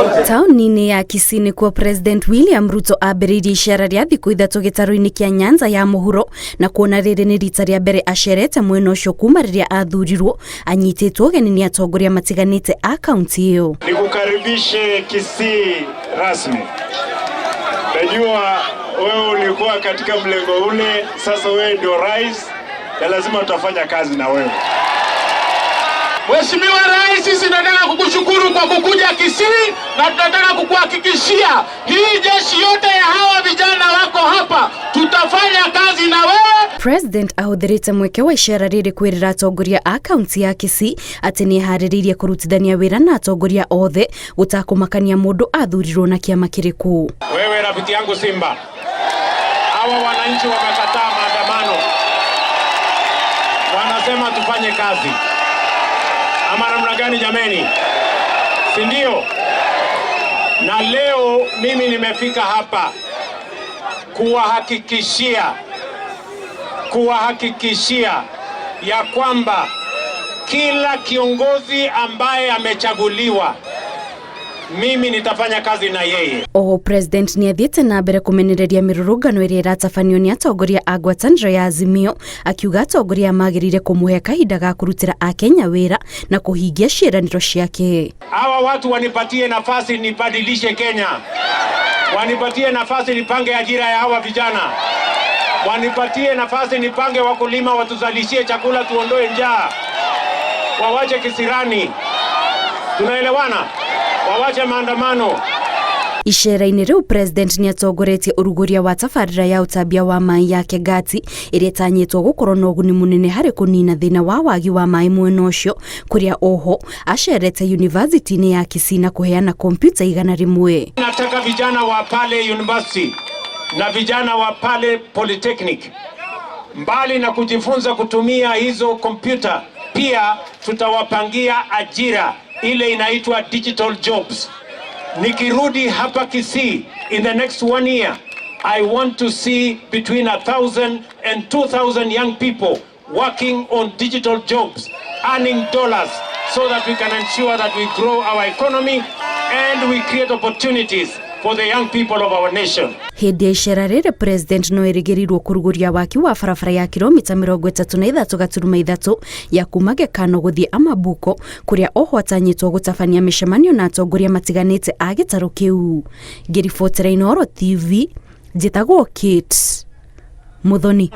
Taũni-inĩ ya Kisii nĩkuo President William Ruto ambĩrĩirie icera rĩa thikũ ithatũ gĩtarũ-inĩ kĩa Nyanza ya mũhuro, na kuona rĩrĩ nĩ rita rĩa mbere acerete mwena ũcio kuma rĩrĩa athurirwo, anyitĩtwo ũgeni nĩ atongoria matiganĩte a kaunti ĩyo. Nikukaribishe Kisii rasmi. Najua wewe ulikuwa katika mlengo ule, sasa wewe ndio rais na lazima tutafanya kazi na wewe. Mheshimiwa Rais, sisi tunataka kukushukuru kwa kukuja Kisii na tunataka kukuhakikishia hii jeshi yote ya hawa vijana wako hapa, tutafanya kazi na wewe. President ahũthĩrĩte mweke wa icera rĩrĩ kwĩrĩra atongoria a kaunti ya Kisii atĩ nĩ eharĩrĩirie kũrutithania wĩra na atongoria othe gũtakũmakania mũndũ athurirwo na kĩama kĩrĩkũ. Wewe rafiki yangu Simba, hawa wananchi wamekataa maandamano, wanasema tufanye kazi, ama namna gani jameni? Si ndio? Na leo mimi nimefika hapa kuwahakikishia ya kwamba kila kiongozi ambaye amechaguliwa, mimi nitafanya kazi na yeye. Oho President nĩ athiĩte na mbere kũmenereria mĩrũrũngano ĩrĩa ĩratabanio nĩ atongoria a ngwatanĩro ya Azimio, akiuga atongoria magĩrĩire kũmũhe kahinda ga kũrutĩra akenya wĩra na kũhingia ciĩranĩro ciake. Hawa watu wanipatie nafasi nibadilishe Kenya, wanipatie nafasi nipange ajira ya hawa vijana, wanipatie nafasi nipange wakulima watuzalishie chakula, tuondoe njaa, wawache kisirani. Tunaelewana? Wawache maandamano. Icera-inĩ rĩu President nĩ atongoretie ũrugũria wa tabarĩra ya ũtambia wa maĩ ya Kegati ĩrĩa ĩtanyĩtwo gũkorwo na ũguni mũnene harĩ kũnina thĩna wa wagi wa maĩ mwena ũcio, kũrĩa oho acerete yunivasĩtĩ-inĩ ya Kisii na kũheana kompyuta 100. Nataka vijana wa pale university na vijana wa pale polytechnic, mbali na kujifunza kutumia hizo kompyuta, pia tutawapangia ajira ile inaitwa digital jobs. Nikirudi hapa Kisii in the next one year, I want to see between 1,000 and 2,000 young people working on digital jobs, earning dollars, so that we can ensure that we grow our economy and we create opportunities for the young people of our nation. Hĩndĩ ya icera rĩrĩ President no erĩgĩrĩirwo kũrugũria waki wa barabara ya kilomita 33.3 ya kuma Gekano gũthiĩ Amabuko, kũrĩa oho atanyĩtwo gũtabania mĩcemanio na atongoria matiganĩte a gĩtarũ kĩu. Ngĩribotera Inooro TV, njĩtagwo Kate Muthoni.